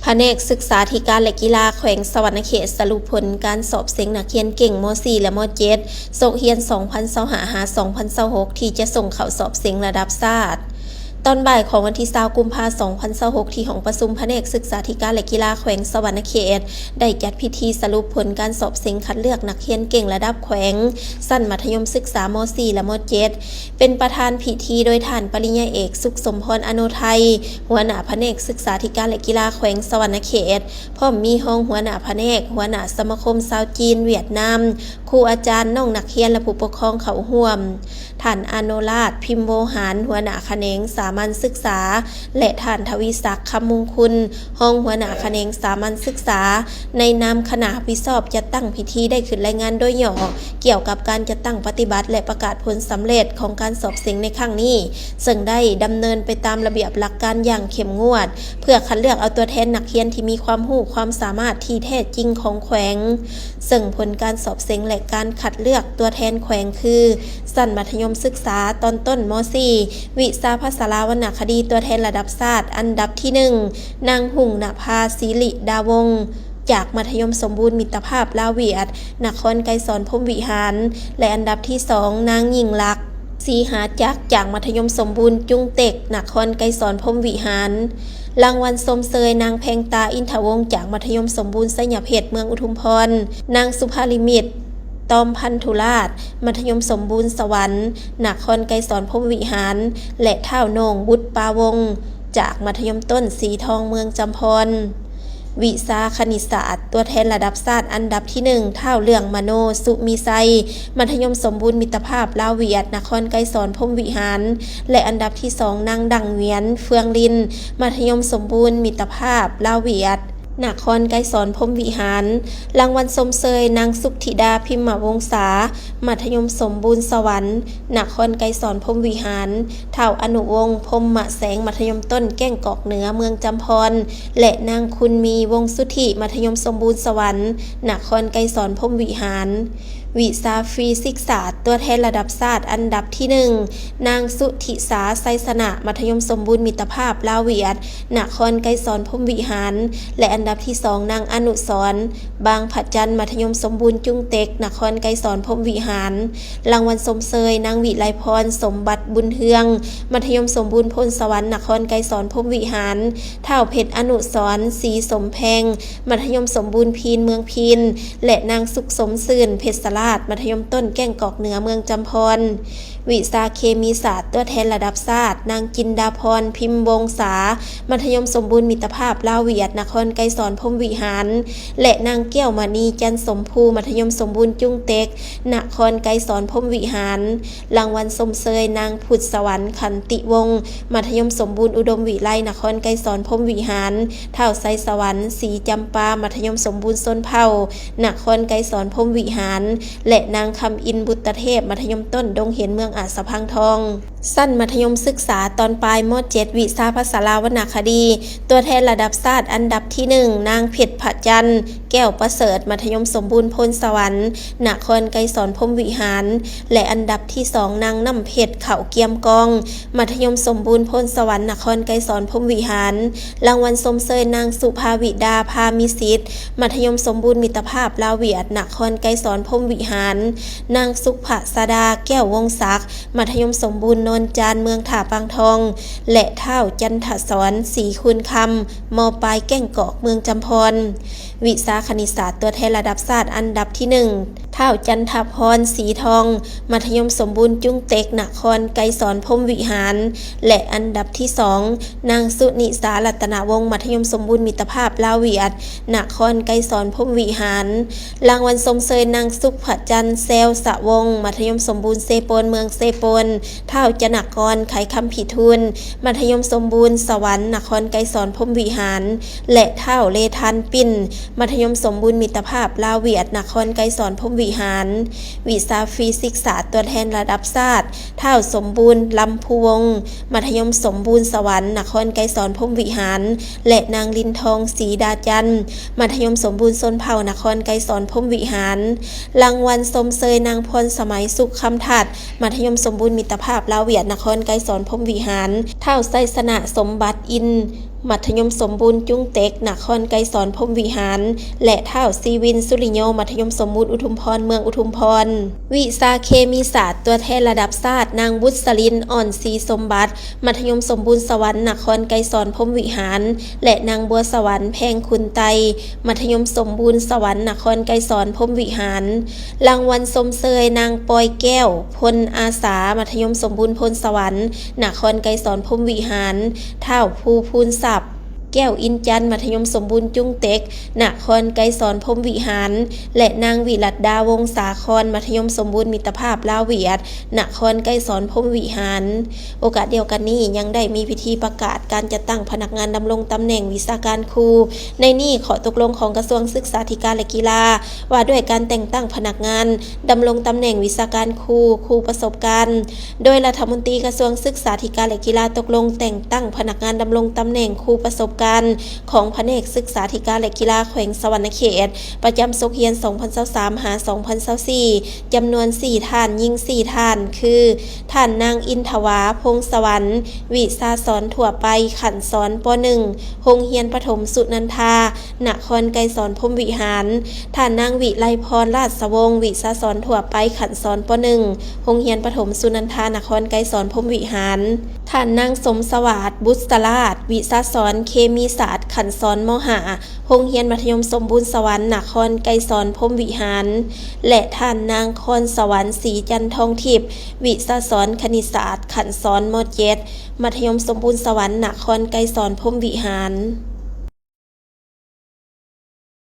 ພະແນກສຶກສາທິການ ແລະ ກິລາແຂວງສະຫວັນນະເຂດ ສະຫຼຸບຜົນການສອບເສັງນັກຮຽນເກັ່ງ ມໍສີ່ ແລະ ມໍເຈັດ ສົກຮຽນ ສອງພັນຊາວຫ້າ ຫາ ສອງພັນຊາວຫົກ ທີ່ຈະສົ່ງເຂົ້າສອບເສັງລະດັບຊາດ. ຕອນບ່າຍຂອງວັນທີຊາວ ກຸມພາ ສອງພັນຊາວຫົກ ທີ່ຫ້ອງປະຊຸມພະແນກສຶກສາທິການ ແລະ ກິລາແຂວງສະຫວັນນະເຂດ ໄດ້ຈັດພິທີສະຫຼຸບຜົນການສອບເສັງຄັດເລືອກນັກຮຽນເກັ່ງລະດັບແຂວງ ຊັ້ນມັດທະຍົມສຶກສາ ມໍສີ່ ແລະ ມໍເຈັດ ເປັນປະທານພິທີໂດຍທ່ານປະລິນຍາເອກ ສຸກສົມພອນ ອະໂນໄທ ຫົວໜ້າພະແນກສຶກສາທິການ ແລະ ກິລາແຂວງສະຫວັນນະເຂດ, ພ້ອມມີຮອງຫົວໜ້າພະແນກ, ຫົວໜ້າສະມາຄົມຊາວຈີນຫວຽດນາມ, ຄູອາຈານ, ນ້ອງນັກຮຽນ ແລະ ຜູ້ປົກຄອງເຂົ້າຮ່ວມ. ທ່ານ ອາໂນລາດ ພິມໂວຫານ ຫົວໜ້າຂະແໜງສາມັນສຶກສາ ແລະ ທ່ານ ທະວີສັກ ຄຳມຸງຄຸນ ຮອງຫົວໜ້າຂະແໜງສາມັນສຶກສາ ໃນນາມຄະນະຮັບຜິດຊອບຈັດຕັ້ງພິທີ ໄດ້ຂຶ້ນລາຍງານໂດຍຫຍໍ້ ກ່ຽວກັບການຈັດຕັ້ງປະຕິບັດ ແລະ ປະກາດຜົນສຳເລັດຂອງການສອບເສັງໃນຄັ້ງນີ້, ເຊິ່ງໄດ້ດຳເນີນໄປຕາມລະບຽບຫຼັກການຢ່າງເຂັ້ມງວດ ເພື່ອຄັດເລືອກເອົາຕົວແທນນັກຮຽນທີ່ມີຄວາມຮູ້ຄວາມສາມາດທີ່ແທ້ຈິງຂອງແຂວງ. ເຊິ່ງຜົນການສອບເສັງ ແລະ ການຄັດເລືອກຕົວແທນແຂວງຄື ຊັ້ນມັດທະຍົມສຶກສາຕອນຕົ້ນ ມໍສີ່ ວິຊາພາສາລາວວັນນະຄະດີ ຕົວແທນລະດັບຊາດ ອັນດັບທີໜຶ່ງ ນາງ ຮຸ່ງນະພາ ສີລິດາວົງ ຈາກມັດທະຍົມສົມບູນມິດຕະພາບລາວຫວຽດ ນະຄອນໄກສອນ ພົມວິຫານ ແລະ ອັນດັບທີສອງ ນາງ ຍິ່ງລັກ ສີຫາຈັກ ຈາກມັດທະຍົມສົມບູນຈຸງເຕັກ ນະຄອນໄກສອນ ພົມວິຫານ. ລາງວັນຊົມເຊີຍ ນາງ ແພງຕາ ອິນທະວົງ ຈາກມັດທະຍົມສົມບູນໄຊຍະເພັດ ເມືອງອຸທຸມພອນ, ນາງ ສຸພາລິມິດ ຕອມພັນທຸລາດ ມັດທະຍົມສົມບູນສະຫວັນ ນະຄອນໄກສອນ ພົມວິຫານ ແລະ ທ້າວ ໂໜ່ງ ບຸດປາວົງ ຈາກມັດທະຍົມຕົ້ນສີທອງ ເມືອງຈຳພອນ. ວິຊາຄະນິດສາດ ຕົວແທນລະດັບຊາດອັນດັບທີໜຶ່ງ ທ້າວ ເລື່ອງມະໂນ ສຸມີໄຊ ມັດທະຍົມສົມບູນມິດຕະພາບລາວຫວຽດ ນະຄອນໄກສອນ ພົມວິຫານ ແລະ ອັນດັບທີສອງ ນາງ ດັງຫວຽນ ເຟືອງລິນ ມັດທະຍົມສົມບູນມິດຕະພາບລາວຫວຽດ ນະຄອນໄກສອນ ພົມວິຫານ. ລາງວັນຊົມເຊີຍ ນາງ ສຸກທິດາ ພິມມະວົງສາ ມັດທະຍົມສົມບູນສະຫວັນ ນະຄອນໄກສອນ ພົມວິຫານ, ທ້າວ ອະນຸວົງ ພົມມະແສງ ມັດທະຍົມຕົ້ນແກ້ງກອກເໜືອ ເມືອງຈຳພອນ ແລະ ນາງ ຄຸນມີ ວົງສຸທິ ມັດທະຍົມສົມບູນສະຫວັນ ນະຄອນໄກສອນ ພົມວິຫານ. ວິຊາຟີຊິກສາດ ຕົວແທນລະດັບຊາດອັນດັບທີໜຶ່ງ ນາງ ສຸທິສາ ໄຊຊະນະ ມັດທະຍົມສົມບູນມິດຕະພາບລາວຫວຽດ ນະຄອນໄກສອນ ພົມວິຫານ ແລະ ອັນດັບທີສອງ ນາງ ອະນຸສອນ ບາງພະຈັນ ມັດທະຍົມສົມບູນຈຸງເຕັກ ນະຄອນໄກສອນ ພົມວິຫານ. ລາງວັນຊົມເຊີຍ ນາງ ວິໄລພອນ ສົມບັດບຸນເຮືອງ ມັດທະຍົມສົມບູນໂພນສະຫວັນ ນະຄອນໄກສອນ ພົມວິຫານ, ທ້າວ ເພັດອະນຸສອນ ສີສົມແພງ ມັດທະຍົມສົມບູນພີນ ເມືອງພີນ ແລະ ນາງ ສຸກສົມຊື່ນ ເພັດສະລາດ ມັດທະຍົມຕົ້ນແກ້ງກອກເໜືອ ເມືອງຈຳພອນ. ວິຊາເຄມີສາດ ຕົວແທນລະດັບຊາດ ນາງ ຈິນດາພອນ ພິມວົງສາ ມັດທະຍົມສົມບູນມິດຕະພາບລາວຫວຽດ ນະຄອນໄກສອນ ພົມວິຫານ ແລະ ນາງ ແກ້ວມະນີ ຈັນສົມພູ ມັດທະຍົມສົມບູນຈຸງເຕັກ ນະຄອນໄກສອນ ພົມວິຫານ. ລາງວັນຊົມເຊີຍ ນາງ ພຸດສະຫວັນ ຂັນຕິວົງ ມັດທະຍົມສົມບູນອຸດົມວິໄລ ນະຄອນໄກສອນ ພົມວິຫານ, ທ້າວ ໄຊສະຫວັນ ສີຈຳປາ ມັດທະຍົມສົມບູນຊົນເຜົ່າ ນະຄອນໄກສອນ ພົມວິຫານ ແລະ ນາງ ຄຳອິນ ບຸດຕະເທບ ມັດທະຍົມຕົ້ນດົງເຫັນ ເມືອງອາດສະພັງທອງ. ຊັ້ນມັດທະຍົມສຶກສາຕອນປາຍ ມໍເຈັດ ວິຊາພາສາລາວວັນນະຄະດີ ຕົວແທນລະດັບຊາດອັນດັບທີໜຶ່ງ ນາງ ເພັດພະຈັນ ແກ້ວປະເສີດ ມັດທະຍົມສົມບູນໂພນສະຫວັນ ນະຄອນໄກສອນ ພົມວິຫານ ແລະ ອັນດັບທີສອງ ນາງ ນ້ຳເພັດ ເຂົ້າກຽມກອງ ມັດທະຍົມສົມບູນໂພນສະຫວັນ ນະຄອນໄກສອນ ພົມວິຫານ. ລາງວັນຊົມເຊີຍ ນາງ ສຸພາວິດາ ພາມີສິດ ມັດທະຍົມສົມບູນມິດຕະພາບລາວຫວຽດ ນະຄອນໄກສອນ ພົມວິຫານ, ນາງ ສຸພະສະດາ ແກ້ວວົງສັກ ມັດທະຍົມສົມບູນໂນນຈານ ເມືອງທ່າປາງທອງ ແລະ ທ້າວ ຈັນທະສອນ ສີຄູນຄຳ ມ.ປາຍ ແກ້ງກອກ ເມືອງຈຳພອນ. ວິຊາຄະນິດສາດ ຕົວແທນລະດັບຊາດອັນດັບທີໜຶ່ງ ທ້າວ ຈັນທະພອນ ສີທອງ ມັດທະຍົມສົມບູນຈຸງເຕັກ ນະຄອນໄກສອນ ພົມວິຫານ ແລະ ອັນດັບທີສອງ ນາງ ສຸນິສາ ລັດຕະນະວົງ ມັດທະຍົມສົມບູນມິດຕະພາບລາວຫວຽດ ນະຄອນໄກສອນ ພົມວິຫານ. ລາງວັນຊົມເຊີຍ ນາງ ສຸກພະຈັນ ແຊວສະວົງ ມັດທະຍົມສົມບູນເຊໂປນ ເມືອງເຊໂປນ, ທ້າວ ຈະນະກອນ ໄຂຄຳພິທູນ ມັດທະຍົມສົມບູນສະຫວັນ ນະຄອນໄກສອນ ພົມວິຫານ ແລະ ທ້າວ ເລທານປິນ ມັດທະຍົມສົມບູນມິດຕະພາບລາວຫວຽດ ນະຄອນໄກສອນ ພົມວິຫານ. ວິຊາຟີຊິກສາດ ຕົວແທນລະດັບຊາດ ທ້າວ ສົມບູນ ລຳພູວົງ ມັດທະຍົມສົມບູນສະຫວັນ ນະຄອນໄກສອນ ພົມວິຫານ ແລະ ນາງ ລິນທອງ ສີດາຈັນ ມັດທະຍົມສົມບູນຊົນເຜົ່າ ນະຄອນໄກສອນ ພົມວິຫານ. ລາງວັນຊົມເຊີຍ ນາງ ພອນສະໄໝ ສຸກຄຳທັດ ມັດທະຍົມສົມບູນມິດຕະພາບລາວຫວຽດ ນະຄອນໄກສອນ ພົມວິຫານ. ທ້າວໄຊຊະນະ ສົມບັດອິນ ມັດທະຍົມສົມບູນຈຸງເຕັກ ນະຄອນໄກສອນພົມວິຫານ ແລະ ທ້າວຊີວິນ ສຸລິໂຍ ມັດທະຍົມສົມບູນອຸທຸມພອນ ເມືອງອຸທຸມພອນ. ວິຊາເຄມີສາດ ຕົວແທນລະດັບຊາດ ນາງບຸດສະລິນ ອ່ອນສີສົມບັດ ມັດທະຍົມສົມບູນສະຫວັນ ນະຄອນໄກສອນພົມວິຫານ ແລະ ນາງບົວສະຫວັນ ແພງຂຸນໄຕ ມັດທະຍົມສົມບູນສະຫວັນ ນະຄອນໄກສອນພົມວິຫານ. ລາງວັນຊົມເຊີຍ ນາງປອຍແກ້ວ ພົນອາສາ ມັດທະຍົມສົມບູນໂພນສະຫວັນ ນະຄອນໄກສອນພົມວິຫານ, ທ້າວພູພູນຊັບ ແກ້ວອິນຈັນ ມັດທະຍົມສົມບູນຈຸງເຕັກ ນະຄອນໄກສອນພົມວິຫານ ແລະ ນາງວິລັດດາ ວົງສາຄອນ ມັດທະຍົມສົມບູນມິດຕະພາບລາວຫວຽດ ນະຄອນໄກສອນພົມວິຫານ. ໂອກາດດຽວກັນນີ້ ຍັງໄດ້ມີພິທີປະກາດການຈັດຕັ້ງພະນັກງານດຳລົງຕຳແໜ່ງວິຊາການຄູ. ໃນນີ້ຂໍ້ຕົກລົງຂອງກະຊວງສຶກສາທິການ ແລະ ກິລາ ວ່າດ້ວຍການແຕ່ງຕັ້ງພະນັກງານດຳລົງຕຳແໜ່ງວິຊາການຄູ, ຄູປະສົບການ ໂດຍລັດຖະມົນຕີກະຊວງສຶກສາທິການ ແລະ ກິລາ ຕົກລົງແຕ່ງຕັ້ງພະນັກງານດຳລົງຕຳແໜ່ງຄູປະສົບການຂອງພະແນກສຶກສາທິການ ແລະ ກິລາ ແຂວງສະຫວັນນະເຂດ ປະຈຳສົກຮຽນ ສອງພັນຊາວສາມ ຫາ ສອງພັນຊາວສີ່ ຈຳນວນສີ່ທ່ານ, ຍິງສີ່ທ່ານ ຄື ທ່ານນາງ ອິນທະວາ ພົງສະຫວັນ ວິຊາສອນທົ່ວໄປ ຂັ້ນສອນ ປໍໜຶ່ງ ໂຮງຮຽນປະຖົມສຸນັນທາ ນະຄອນໄກສອນພົມວິຫານ, ທ່ານນາງ ວິໄລພອນ ລາດສະວົງ ວິຊາສອນທົ່ວໄປ ຂັ້ນສອນ ປໍໜຶ່ງ ໂຮງຮຽນປະຖົມສຸນັນທາ ນະຄອນໄກສອນພົມວິຫານ, ທ່ານນາງ ສົມສະຫວາດ ບຸດສະລາດ ວິຊາສອນເຄມີສາດ ຂັ້ນສອນ ມໍຫ້າ ໂຮງຮຽນມັດທະຍົມສົມບູນສະຫວັນ ນະຄອນໄກສອນພົມວິຫານ ແລະ ທ່ານນາງ ຄອນສະຫວັນ ສີຈັນທອງທິບ ວິຊາສອນຄະນິດສາດ ຂັ້ນສອນ ມໍເຈັດ ມັດທະຍົມສົມບູນສະຫວັນ ນະຄອນໄກສອນພົມວິຫານ.